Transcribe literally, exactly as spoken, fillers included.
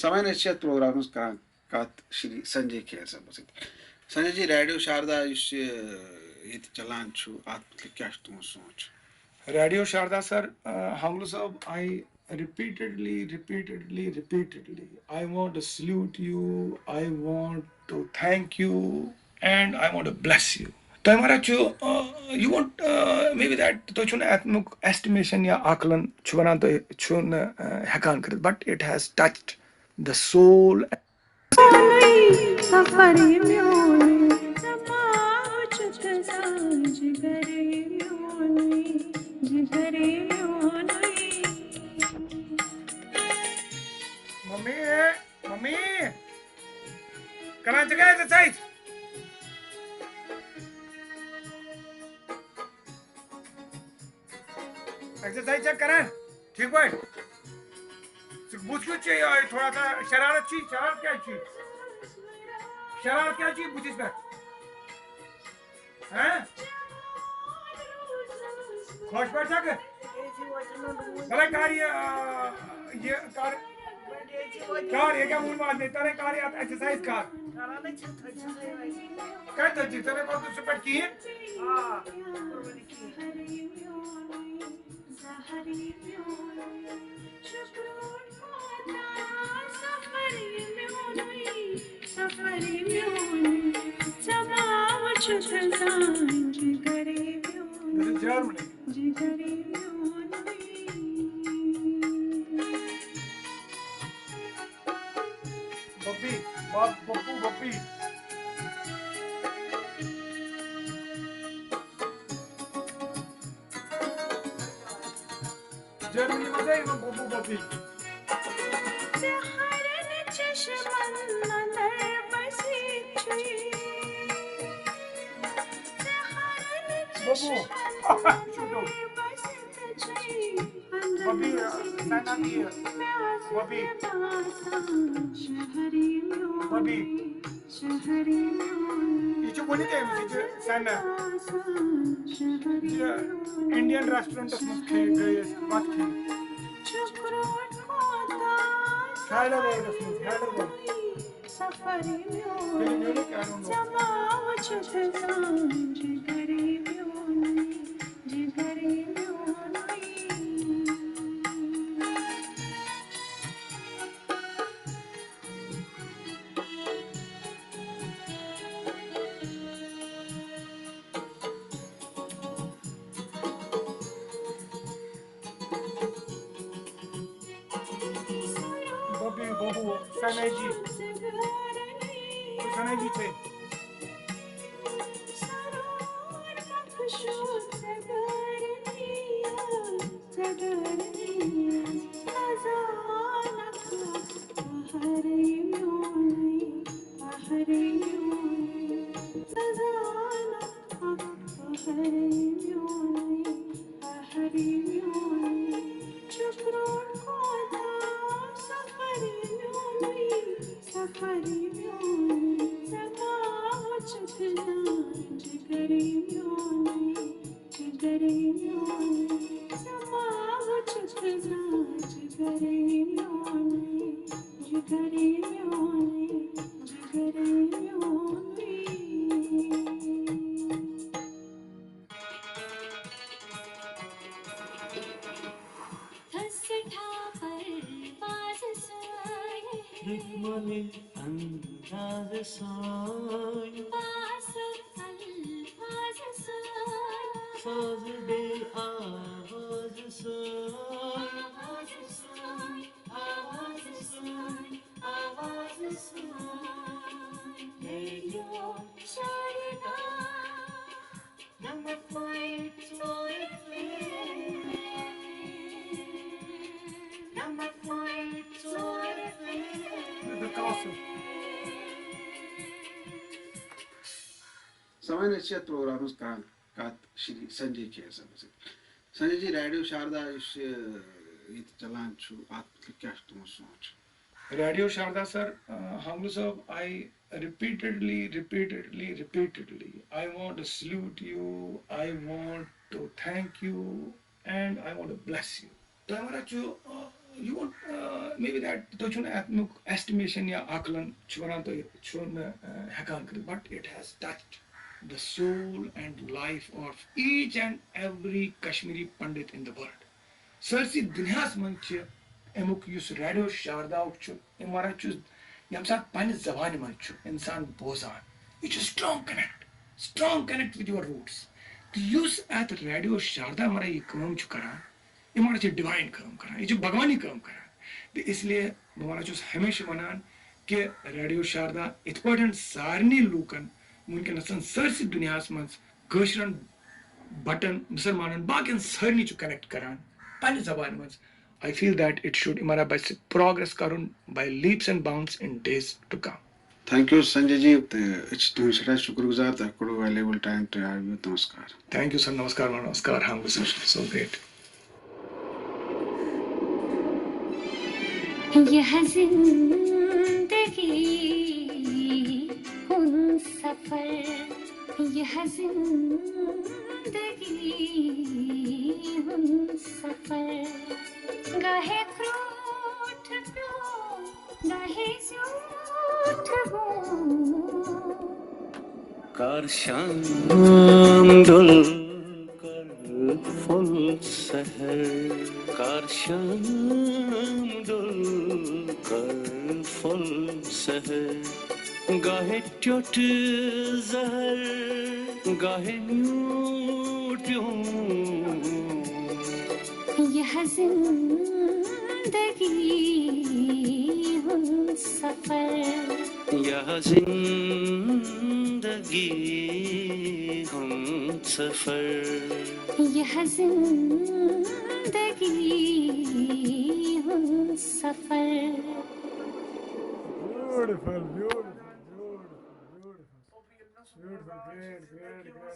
وۄنۍ أسۍ چھِ یَتھ پروگرامَس منٛز کران کَتھ شری سنجے کھیر صٲبَس سۭتۍ۔ سنجے جی، ریڈیو شاردا یُس یہِ ییٚتہِ چلان چھُ، اَتھ مُتعلِق کیٛاہ چھُ تُہُنٛد سونٛچ؟ ریڈیو شاردا سر، uh, ہنگلو صٲب، I repeatedly, repeatedly, repeatedly, I want to salute you, I want to thank you, and I want to bless you. تۄہہِ ما چھُ، uh, you want, uh, maybe that تُہۍ چھُو نہٕ اَتھ اَمیُک estimation یا آکلن چھُ وَنان تُہۍ چھُو نہٕ، uh, ہٮ۪کان کٔرِتھ، but it has touched the soul. سفر میونُے، سماوچھُ تزان جگرے میونُے، جگرے میونُے۔ ممی، ممی، کران ژٕ کیٛاہ exercise؟ Exercise چھا کران؟ ٹھیٖک پٲٹھۍ؟ ژٕ بُتھ کیُتھ چھُے یِہوٚے تھوڑا سا شرارت چھی؟ شرارت کیٛازِ چھی؟ شرارت کیٛازِ چھی بُتھِس پٮ۪ٹھ؟ ہہ؟ خۄش پٲٹھۍ چھکھٕ؟ بلے کر یہِ، آ، یہِ کر، کر، یہِ کیٛاہ ووٚن مےٚ؟ تَلے کر یہِ اَتھ exercise کر۔ کَتہِ تَتہِ چھِ؟ ژےٚ نَے کوٚرُتھ سُہ پٮ۪ٹھ کِہیٖنۍ؟ آ، کوٚر وۄنۍ کِہیٖنۍ۔ سفر میونُے، سفر میونُے، سماوچھُ تزان جگرے میونُے۔ This is Germany. جگرے میونُے۔ ببی، بب-، ببو، ببی۔ جرمنی منٛز ہے یِمن ببو، ببی۔ ژےٚ ہرن چشمن اندر بسِتھ چھُے۔ ژےٚ ہرن ببو۔ چشمن اندر بسِتھ چھُے۔ ببی، سنا دی۔ ببی۔ ببی۔ یہِ چھِ وُنہِ تہِ أمِس، یہِ چھِ سنا۔ یہِ Indian restaurantس منٛز کھے-، گٔے أسۍ بَتہٕ کھیٚنہِ۔ حیدرآبادس منٛز، حیدرآباد۔ ییٚلہِ میوٗنِک، I don't know۔ ببی، ببو، سنیجی۔ سنیجی تھے۔ حکمت انداز سان، ساز بیٚیہِ آواز سان۔ سامعیٖن، أسۍ چھِ یَتھ پروگرامَس کران کَتھ شری سنجے کھیر صٲبَس سۭتۍ۔ سنجے جی، ریڈیو شاردا یُس یہِ ییٚتہِ چلان چھُ، اَتھ مُتعلِق کیٛاہ چھُ تُہُنٛد سونٛچ؟ ریڈیو شاردا سر، آ، ہنگلو صٲب، I repeatedly, repeatedly, repeatedly, I want to salute you, I want to thank you, and I want to bless you. تۄہہِ وَنان چھُ، آ، You won't, uh, maybe that تُہۍ چھُو نہٕ اَمیُک estimation یا آکلن چھُ وَنان تُہۍ چھُو نہٕ uh, ہٮ۪کان کٔرِتھ, but it has touched the soul and life of each and every Kashmiri Pandit in the world. سٲرسٕے دُنیاہَس منٛز چھِ اَمیُک یُس ریڈیو شارداہُک چھُ, أمۍ وَنان چھُس ییٚمہِ ساتہٕ پنٛنہِ زبانہِ منٛز چھُ اِنسان بوزان, یہِ چھُ strong connect, strong connect with your roots. تہٕ یُس اَتھ ریڈیو شاردا مَرا یہِ کٲم چھُ کَران, یہِ مَرا چھِ ڈِوایِن کٲم کَران, یہِ چھِ بھگوانی کٲم کَران. تہٕ اس لیے بہٕ وَنان چھُس ہمیشہِ وَنان کہِ ریڈیو شاردا یِتھ پٲٹھۍ سارنٕے لوٗکَن وٕنکیٚنَس سٲرسٕے دُنیاہَس منٛز کٲشرٮ۪ن بَٹَن, مُسلمانَن, باقیَن سارنٕے چھُ connect کَران پنٛنہِ زبانہِ منٛز. I feel that it should, یہِ مَرا پَزِ progress کَرُن by leaps and bounds in days to come. Thank you, Sanjay ji. تہٕ أسۍ چھِ تُہٕنٛدۍ سٮ۪ٹھاہ شُکُر گُزار تۄہہِ کوٚروٕ valuable time تۄہہِ آو یوٗت. نمسکار. Thank you, sir. Namaskar, namaskar. Hum so great. یہ زندگی ہُنٛد سفر، یہ زندگی ہُنٛد سفر، گاہے کروٹھ پیوٚو، گاہے زیوٗٹھ گوٚو۔ کر شام دل کر فل سحر، کر شام دل کر فل سحر، گاہے ٹیوٚٹھ زہر، گاہے میوٗٹھ پیوٚو۔ یہ زندگی ہُنٛد سفر، یہ زندگی ہُنٛد سفر، یہ زندگی ہُنٛد سفر۔ Beautiful, beautiful, beautiful, beautiful. Beautiful, great, great, great.